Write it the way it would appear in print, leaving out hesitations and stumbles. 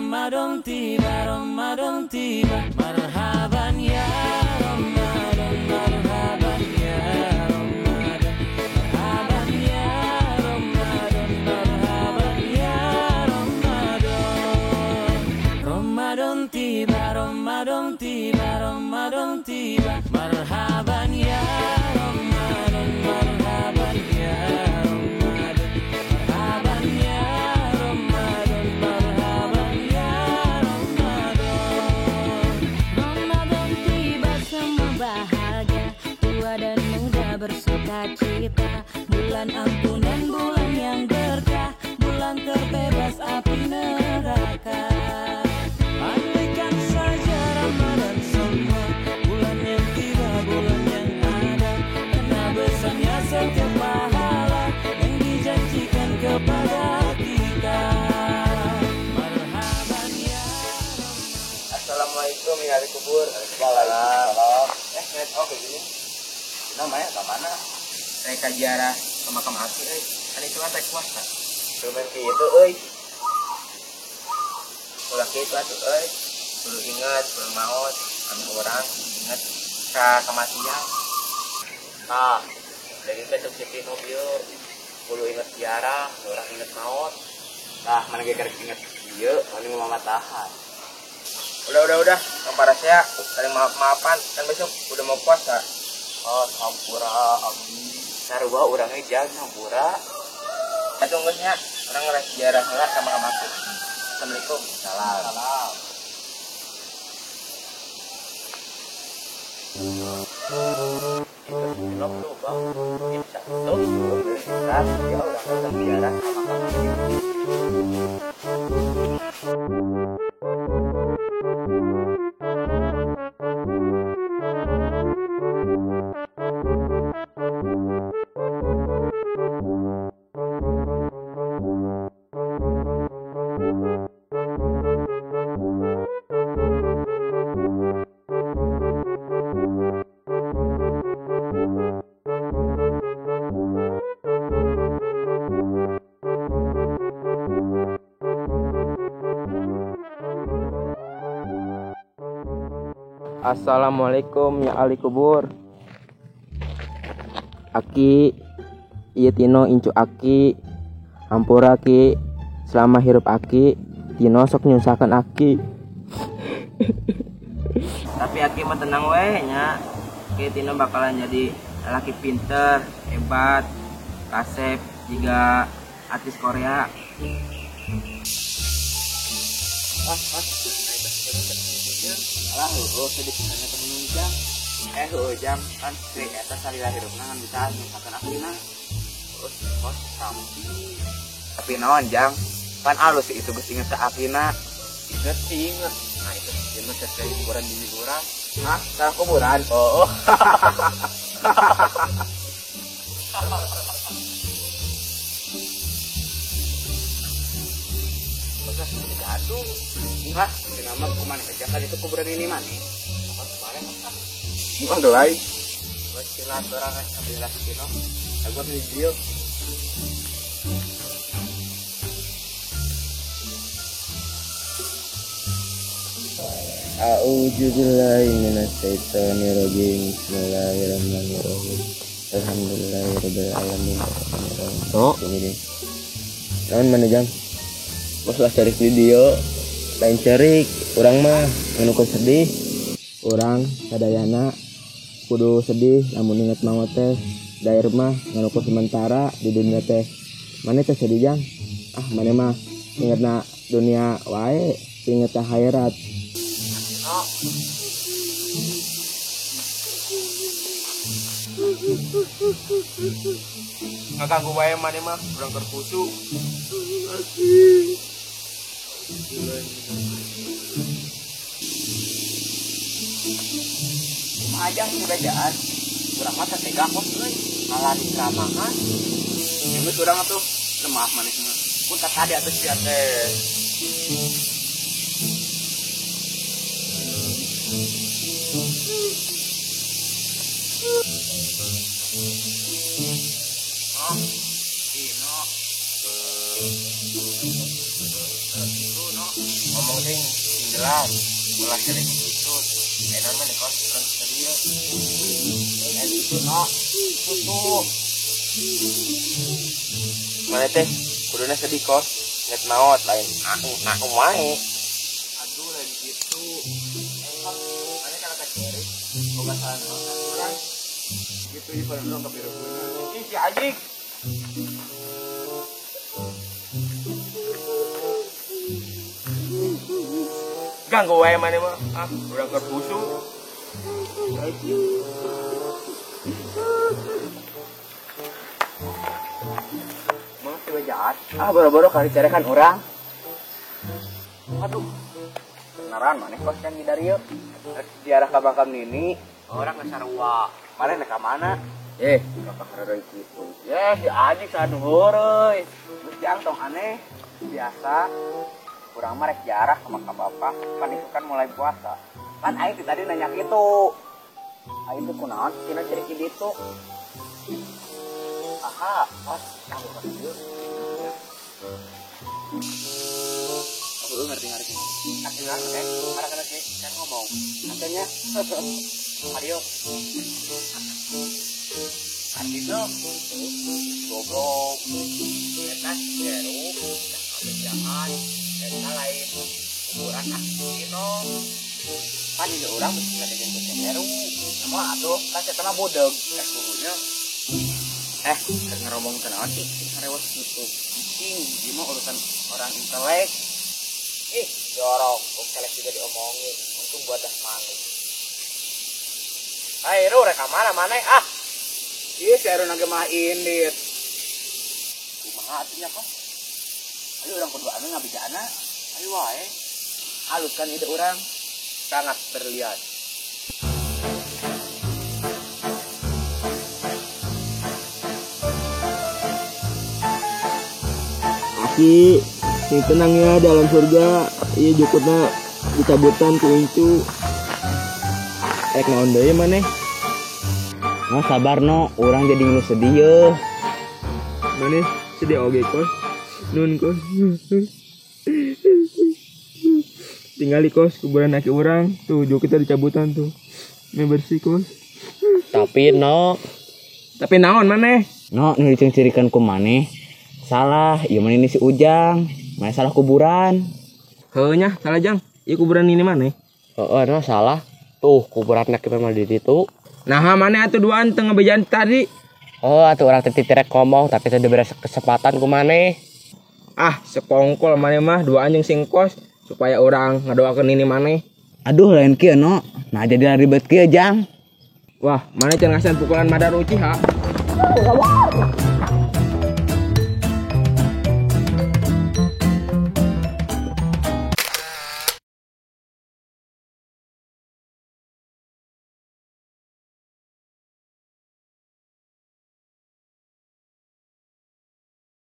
Ramadan tiba, Ramadan tiba. Marhaban ya Ramadan, marhaban ya Ramadan, marhaban ya Ramadan, marhaban ya Ramadan. Ramadan tiba, Ramadan tiba, Ramadan tiba. Marhaban ya Ramadan, marhaban ya Ramadan, marhaban ya Ramadan, marhaban ya Ramadan. Ramadan tiba, semua bahagia, tua dan muda bersuka cita. Bulan ampunan, bulan yang berkah, bulan terbebas api neraka. Andaikan saja Ramadan semua bulan yang tiba, bulan yang ada, karena besarnya setiap pahala yang dijanjikan kepada kita. Marhaban ya. Assalamualaikum ya ahli kubur. Waalaikumsalam. Oh kayak gini. Namanya ke mana? Saya ke ziarah ke makam aki euy. Kan itu kan rek puasa. Cuman kitu euy. Ulah kitu atuh euy. Kudu ingat, kudu maot, anu urang ingat ka kematian. Nah, jadi besok si Tino bieu kudu ingat ziarah, urang ingat maot. Nah, mana ge karek inget ieu, mana mau mamatahan. Udah, kamparasea saling maaf-maafan, kan besok udah mau puasa. Oh, hampura abdi. Sarua urangnya jang hampura. Atuh geus nya, urang ngeres ziarah heula ka makam aku. Assalamualaikum. Salam. Salam. Itu si Tino tuh, Bang. Ini bisa tuh. Bentar, ya urang datang ziarah ka makam aku. Assalamualaikum ya ahli kubur. Aki, ieu Tino incu Aki. Hampura Ki, selama hirup Aki, Tino sok nyusahkeun Aki. Tapi Aki mah tenang weh nya. Ki Tino bakalan jadi laki pinter, hebat, kasep, juga artis Korea. Alah, heueuh sedih pisan eta menunjang. Heueuh jang, kan si eta salila hirupna ngan bisa nyusahkeun akina. Terus kos sampi. Tapi naon jang, pan alus itu geus inget ka akina. Inget sih inget. Nah itu ieu mah sesuai kuburan bini urang. Hah? Salah kuburan? Oh. Aduh, enggak, kenapa kemana aja kan itu kuburan ini mana? Apa kemarin apa? Bukan delay. Buat silat orang ambil lagi kino. Aku video. A'udzubillahi minasyaitonirrajim. Bismillahirrahmanirrahim. Alhamdulillahirabbil alamin. Oh, ini deh. Naon mana jang? Bos lah cari video. Lain cerik, urang mah ngenukeun sedih. Urang sadayana kudu sedih lamun inget maot teh. Daer mah ngenukeun sementara di dunia teh. Maneh teh sedih jang? Ah, maneh mah ingetna dunia wae, inget akhirat. Oh. Ngaganggu wae maneh mah, urang keur khusyuk. Kumaha aja bejaan. Urang mah teh tega kos euy, ngalah diceramahan. Geus urang atuh lemah maneh mah. Mun tadi atuh sia teh. Oh, Dino. Itu no. Ngomong sing jelas, ulah sering gitu. Enak mah kos urang serius. Itu no. Itu. Mana teh kuduna sedih kos, inget maot lain aku wae. Aduh lain gitu. Kos, mana kalau ka Erik boga salah naon urang. Gitu ieu pada urang kapireupkeun. Ih si Ajik. Ganggu wae maneh mah. Ah, urang keur busuk. Mau tiba jahat. Ah, boro-boro kali carekan urang. Aduh. Beneran maneh kos kan di dieu. Rek ziarah ka makam nini. Orang geus sarua. Maneh rek ka mana? Bapak heureuy kitu. Ye, si Ajik sanuhur euy. Geus jang tong aneh. Biasa. Urang mah rek ziarah ka makam bapak, kan itu kan mulai puasa. Kan aing teh tadi nanya kitu. Aing teh kunaon cenah cerik di ditu. Aha, pas aku ka dieu. Aku ngerti-ngerti. Akhirnya teh arah kana sih kan ngomong. Katanya Mario. Kan gitu. Goblok. Eta seru, jahat. Eta lain kuburan asli no. Kan ini urang mesti ngadegeun ku Heru. Nama atuh kan eta mah bodeug gurunya. Keur ngaromong teh naon sih ngarewas kitu. Cing, ieu mah urusan orang intelek. Ih, jorok, intelek juga diomongin. Untung gua dah malu. Hai, Ru, rek ka mana maneh ah? Ih, si Heru nage mah indit. Kumaha atuh nya kos? Ayo urang kudu anu ngabijana. Ayo wae. Halus kan ide urang. Sangat berlian. Aki, sing tenang ya dalam surga. Iya jukutna dicabutan ku incu. Rek naon deui maneh? No sabar no, urang jadi ngeluh sedih ye. Maneh sedih oge kos. Nun kos. Tinggali kos kuburan aki urang tuh jukutna dicabutan tuh. Meh bersih kos. Tapi no. Tapi naon maneh? No, nu dicirikan ku maneh. Salah, ieu mah ini si Ujang. Maneh salah kuburan. Heuh nya, salah Jang. Ieu kuburan ini maneh. Heeh, no salah. Tuh kuburan aki mah di ditu. Nah, maneh atuh duaan teu ngebejaan tadi. Oh, atuh urang teh titirek ngomong tapi teu dibere kesempatan ku maneh. Ah, sekongkol maneh mah duaan jeung sing kos supaya urang ngadoakeun ini maneh. Aduh, lain kieu no. Nah, jadi ribet kieu Jang. Wah, maneh can ngasihan pukulan Madar Uchiha.